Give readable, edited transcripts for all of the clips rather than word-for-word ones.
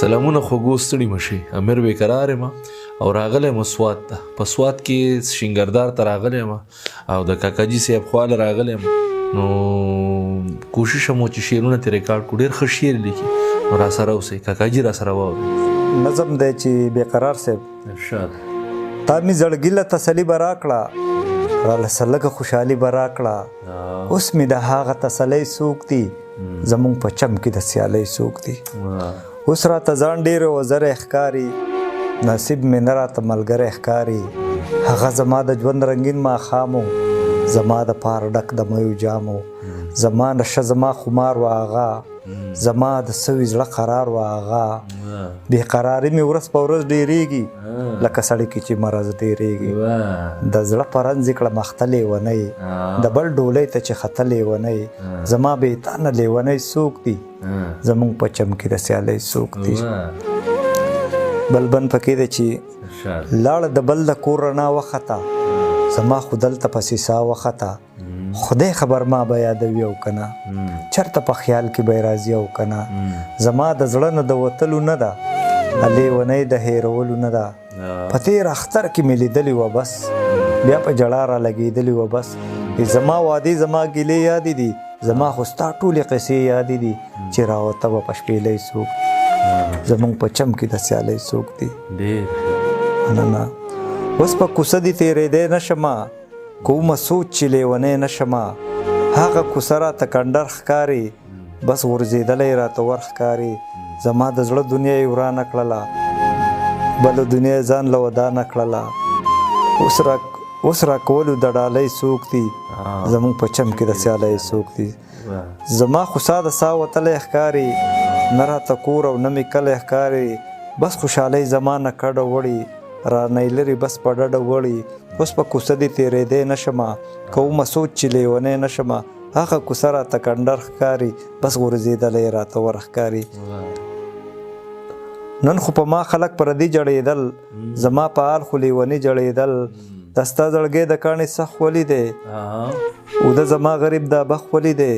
سلامونه خوږو، ستړي مشي. امیر بیقرار یم او راغلی یم سوات ته. په سوات کې شینګردار ته راغلی یم او د کاکاجي صاحب خواله راغلی یم. نو کوشش مو چې شعرونه ترې ریکارډ کړو. ډېر ښه شعر لیکي، نو راسره اوسئ. کاکاجي راسره واورئ. نظم دی چې بیقرار صاحب. ارشاد. تا مې زړګي له تسلي به راکړه، راله سلګه خوشحالي به راکړه. اوس مې د هغه تسلۍ څوک دي، زمونږ په چم کې د سیالۍ څوک دي. اوس راته ځان ډېر وزری ښکاري، نصیب مې نه راته ملګری ښکاري. هغه زما د ژوند رنګین ماښام و، زما د پاره ډک د میو جام و. زما نشه زما خمار و هغه، زما د سوي زړه قرار و هغه. بېقراري مې ورځ په ورځ ډېرېږي، لکه سړی کې چې مرض ډېرېږي. د زړه په رنځ یې کړم اخته لېونی، د بل ډولۍ ته چې خته لېونی. زما بې تانه لېونی څوک دي، زمونږ په چم کې د سیالۍ څوک دي. بل بند پکې دی چې لاړه د بل د کور رڼا وخته، زما خو دلته پسې سا وخته. خدای خبر ما به یادوي او که نه، چېرته په خیال کې به یې راځي او که نه. زما د زړه نه د وتلو نه ده، لېونۍ د هېرولو نه ده. په تېر اختر کې مې لیدلې وه بس، بیا په ژړا را لګېدلې وه بس. زما وعدې زما ګیلې یادې دي، زما خو ستا ټولې قصې یادې دي، چې راوته به په شپېلۍ څوک، زمونږ په چم کې د سیالۍ څوک دي. نه نه، اوس په کوڅه دې تېرېدی نه شمه، کومه سوچ چې لېونی نه شمه. هغه کوڅه راته کنډر ښکاري، بس غورځېدلی راته ور ښکاري. زما د زړه دنیا یې ورانه کړله، بله دنیا یې ځان له ودانه کړله. اوس راکولو د ډالۍ څوک دي، زمونږ په چم کې د سیالۍ څوک دي. زما خو سا د سا وتلی ښکاري، نه راته کور او نه مې کلی ښکاري. بس خوشحالۍ زما نه کډه وړي، رانه یې لرې بس په ډډه وړي. اوس په کوڅه دې تېرېدی نه شمه، کومه سوچ چې لېونی نه شمه. هغه کوڅه راته کنډر ښکاري، بس غورځېدلی راته ور ښکاري. نن خو په ما خلک پردي جړېدل، زما په حال خو لېوني جړېدل. دا ستا زړګی د کاڼي سخت ولي دی، او د زما غریب دا بخت ولي دی.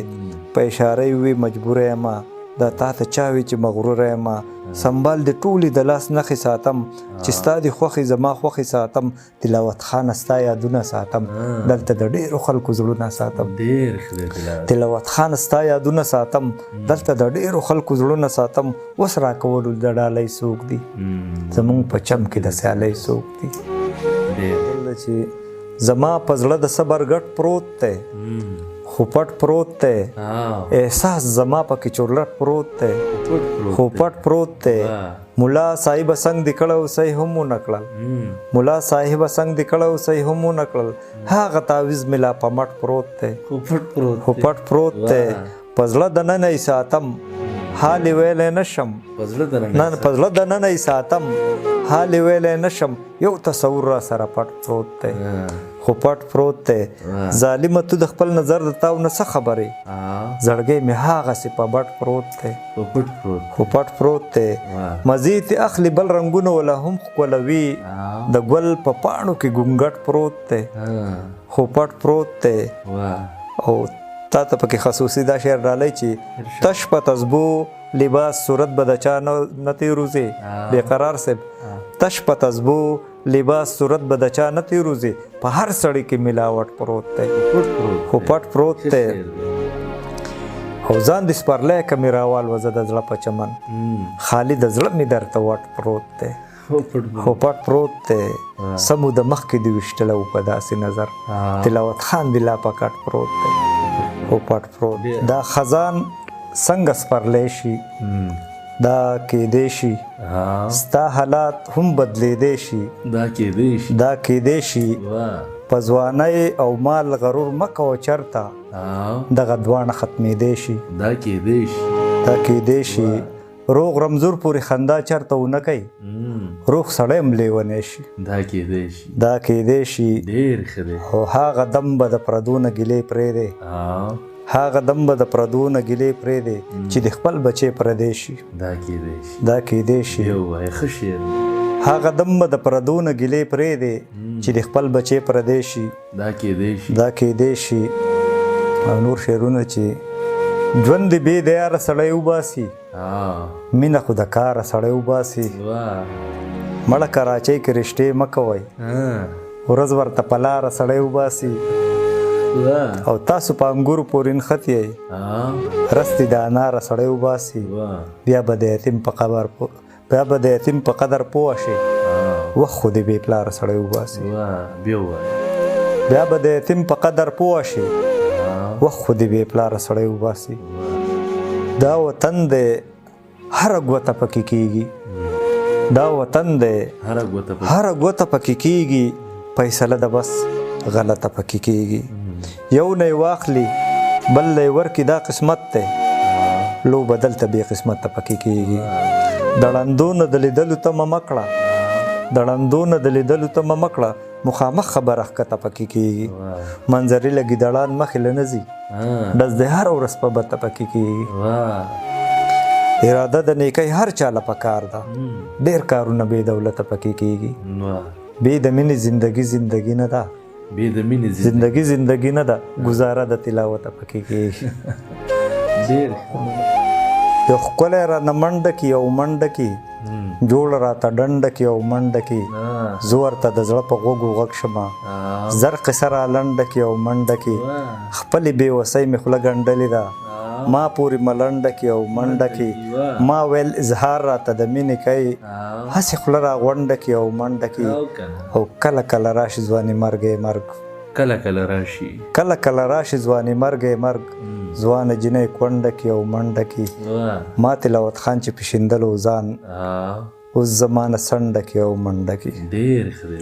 په اشاره یې وي مجبوره یمه، دا تا ته چا وي چې مغروره یمه. سنبال دې ټولې د لاس نښې ساتم، چې ستا دې خوښې زما خوښې ساتم. تلاوت خانه ستا یادونه ساتم، دلته د ډېرو خلکو زړونه ساتم. تلاوت خانه ستا یادونه ساتم، دلته د ډېرو خلکو زړونه ساتم. اوس راکولو د ډالۍ څوک دي، زمونږ په چم کې د سیالۍ څوک دي. چې زما په زړه د صبر ګټ پروت دی، خو پټ پروت دی. احساس زما پکې چورلټ پروت دی، خو پټ پروت دی. ملا صاحب څنګه دې کړه او صحیح هم ونه کړل، ملا صاحب څنګه دې کړه او صحیح هم ونه کړل. هغه تعویذ مې لا په مټ پروت دی، خو پټ پروت دی. په زړه دننه یې ساتم، حال یې ویلی نه شم. په زړه دننه یې ساتم، حال یې ویلی نه شم. یو تصور را سره پټ پروت دی، خو پټ پروت دی. ظالمه تو د خپل نظر د تاو نه څه خبرې، زړګی مې هغسې په بټ پروت دی، خو پټ پروت دی. مزې ترې اخلي بل رنګونه وله هم ښکلوي، د ګل په پاڼو کې ګونګټ پروت دی، خو پټ پروت دی. او تا ته پکې خصوصي دا شعر ډالۍ چې تش په تسبو لباس صورت به د چا نه تېروځې. بېقرار صاحب، تش په تسبو لباس صورت به د چا نه تېروځې، په هر سړي کې ملاوټ پروت دی، خو پټ پروت دی. او ځان دې سپرلی که مې راوالوځه د زړه په چمن، خالي د زړه مې درته وټ پروت دی، خو پټ پروت دی. څه موده مخکې دې ویشتلی و په داسې نظر، تلاوت خان دې لا په کټ پروت دی، خو پټ پروت. دا خزان څنګه سپرلی شي، دا کېدی شي، ستا حالات هم بدلېدی شي، دا کېدی شي. په ځوانۍ او مال غرور مه کوه چېرته، دغه دواړه ختمېدی شي، دا کېدی شي. روغ رمزور پورې خندا چېرته ونه کوي، روغ سړی هم لېونی شي، دا کېدی شي. او هغه دم به د پردو نه ګیلې پرېږدی، هغه دم به د پردو نه ګیلې پرېږدی، چې د خپل بچی پردی شي، دا کېدی شي. هغه دم به د پردو نه ګیلې پرېږدی، چې د خپل بچی پردی شي، دا کېدی شي. او نور شعرونه چې ژوند دې بې د یاره سړی وباسي، مینه خو د کاره سړی وباسي. مړه کراچۍ کې رشتې مه کوئ، ورځ ورته په لاره سړی وباسي. او تاسو په انګورو پورې نښتي یئ، رس دې د اناره سړی وباسي. بیا به د یتیم په قبر بیا به د یتیم په قدر پوه شي، وخت خو دې بې پلاره سړی وباسي. بیا به د یتیم په قدر پوه شي، وخت خو دې بې پلاره سړی وباسي. دا وطن دی هره ګوته پکې کېږي، دا وطن دی هره ګوته پکې کېږي، فیصله ده بس غلطه پکې کېږي. یو نه یې واخلي بل له یې ورکړي، دا قسمت دی، لوبه دلته بې قسمته پکې کېږي. د ړندو نه د لیدلو تمه مه کړه، د ړندو نه د لیدلو تمه مه کړه، مخامخ خبره ښکته پکې کېږي. منظرې له ګیدړان مخې له نه ځي، ډز د هره ورځ په بته پکې کېږي. اراده د نیکۍ هر چا له پکار ده، ډېر کارونه بې دولته پکې کېږي. بې د مینې زندګي زندګي نه ده، بې د مینې زندګي زندګي نه ده، ګزاره د تلاوته پکې کېږي. ډېر یو ښکلی رانه منډه کي او منډه کي، جوړ راته ډنډه کي او منډه کي، زه ورته د زړه په غوږو غږ شمه، زر قصه را لنډه کي او منډه کي، خپلې بې وسۍ مې خوله ګنډلې ده، ما پورې ملنډه کي او منډه کي، ما ویل اظهار راته د مینې کوي، هسې خوله را غونډه کي او منډه کي. او کله کله راشي ځواني مرګ مرګ، کله کله راشي، کله کله راشي ځواني مرګ مرګ، ځوانه جینۍ کونډه کي او منډه کي. ما تلاوت خان چې پېښېندلو ځان، اوس زمانه څنډه کي او منډه کي. ډېر ښه دی.